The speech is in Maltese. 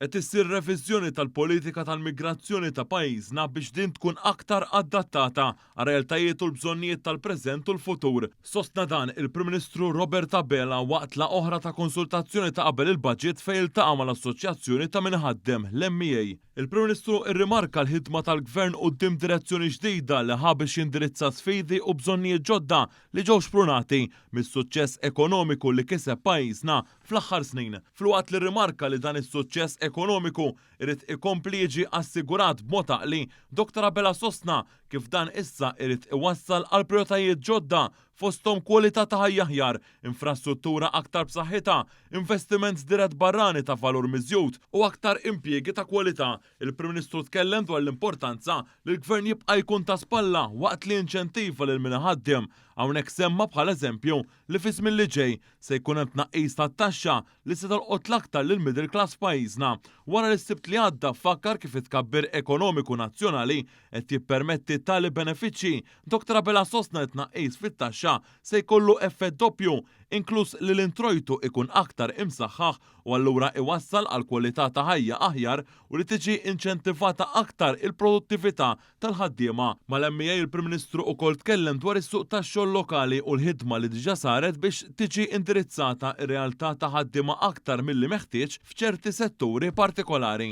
Qed issir reviżjoni tal-politika tal-migrazzjoni ta' pajjiżna biex din tkun aktar adattata għar-realtajiet u l-bżonnijiet tal-preżent u l-futur. Sostna dan il-Prim Ministru Robert Abela waqt laqgħa oħra ta' konsultazzjoni ta' qabel il-budget fejn iltaqa' mal-Assoċjazzjoni ta' Min Iħaddem, l-MEA. Il-Prim Ministru rrimarka l-ħidma tal-Gvern quddiem direzzjoni ġdida li ħa biex jindirizza sfidi u bżonnijiet ġodda li ġew xprunati mis-suċċess ekonomiku li kiseb pajjiżna fl-aħħar snin, filwaqt li rrimarka li dan is-suċċess ekonomiku irid ikompli jiġi assigurat b'mod għaqli, Dottor Abela sostna kif dan issa irid iwassal għal prijoritajiet ġodda fosthom kwalità ta' ħajja aħjar, infrastruttura aktar b'saħħitha, investiment dirett barrani ta' valur miżjud u aktar impjiegi ta' kwalità. Il-Prim Ministru tkellem dwar l-importanza li l-Gvern jibqa' jkun ta' spalla waqt li jinċentiva lil min iħaddem. Hawnhekk semma bħala eżempju li fiż-żmien li ġej se jkun hemm tnaqqis tat-taxxa li se tolqot l-aktar lill-middle class f'pajjiżna. Wara li s-Sibt li għadda fakkar kif it-tkabbir ekonomiku nazzjonali qed jippermetti tali benefiċċji, Dottor Abela sostna li tnaqqis fit-taxxa se jkollu effett doppju, inkluż li l-introjtu ikun aktar imsaħħaħ u allura iwassal għal kwalità ta' ħajja aħjar u li tiġi inċentivata aktar il-produttività tal-ħaddiema. Mal-MEA il-Prim Ministru ukoll tkellem dwar is-suq tax-xogħol lokali u l-ħidma li diġà saret biex tiġi indirizzata r-realtà ta' ħaddiema aktar milli meħtieġ f'ċerti setturi partikolari.